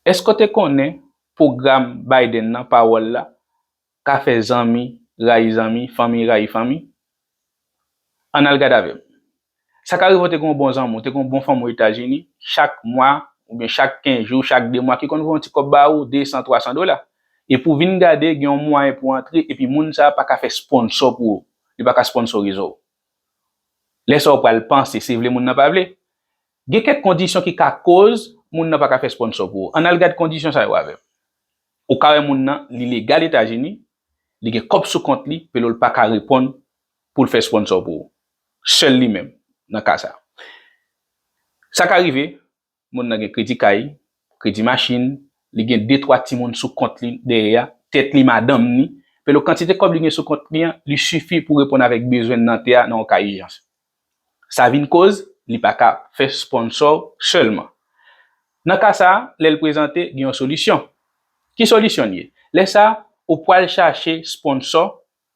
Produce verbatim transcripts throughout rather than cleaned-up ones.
Èske w te konnen pwogram Biden nan, pawòl la, ka fè zanmi rayi zanmi, fanmi rayi fanmi? Ann al gade avè m. Sa ka rive w te gen yon bon zanmi w, te gen yon bon fanmi w Etazini, chak mwa, oubyen chak kenz jou, chak de mwa, ki konn voye yon ti kòb ba ou, de san, twa san dola. Epi w vin gade, gen yon mwayen pou w antre, epi moun sa a pa ka fè sponsò pou ou. Li pa ka sponsorize w. Lè sa a w pral panse, se vle moun nan pa vle. Gen kèk kondisyon ki ka koz moun nan pa ka fè sponsò pou ou. Ann al gad kondisyon sa yo avè m. Ou ka wè moun nan, li legal Etazini, li gen kòb sou kont li, men l pa ka reponn pou l fè sponsò pou ou. Sèl li menm, nan ka sa. Sa ka rive, moun nan gen kredi kay, kredi machin, li gen de twa timoun sou kont li dèyè a, tèt li, madanm ni, men kantite kòb li gen sou kont li an, li sifi pou reponn avèk bezwen nan tè a nan yon ka ijans. Sa vin koz li pa ka fè sponsò sèlman. Nan ka sa a, lè l prezante, gen yon solisyon. Ki solisyon l ye? Lè sa a, ou pral chache sponsò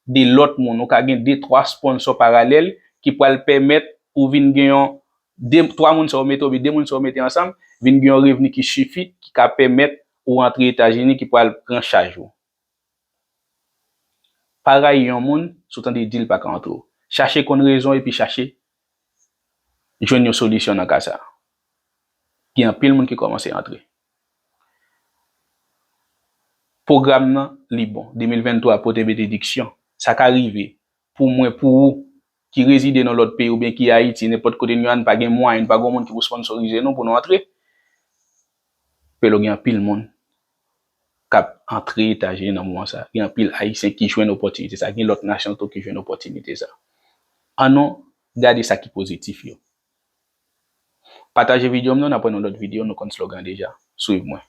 de lòt moun. Ou ka gen de, twa sponsò paralèl ki pral pèmèt ou vin gen yon, de, twa moun sa yo mete, oubyen de moun sa yo mete ansanm, vin gen yon revni ki sifi, ki ka pèmèt ou antre Etazini, ki pral pran chaj ou. Pa rayi yon moun si w tande di l pa ka antre w. Chache konn rezon epi chache jwenn yon solisyon nan ka sa a. Gen anpil moun ki kòmanse antre. Pwogram nan, li bon. De mil venntwa pote benediksyon. Sa ka rive pou mwen, pou ou, ki rezide nan lòt peyi oubyen ki Ayiti, nenpòt kote nou ye a, n pa gen mwayen, n pa gen moun ki pou sponsorize nou pou nou antre. Pelo, gen anpil moun k ap antre Etazini nan moman sa. Gen anpil Ayisyen ki jwenn opòtinite sa. Gen lòt nasyon tou ki jwenn opòtinite sa. Ann nou gade sa ki pozitif yo. Pataje videyo m nan, n ap wè nan lòt videyo, nou konn slogan deja. Swiv mwen.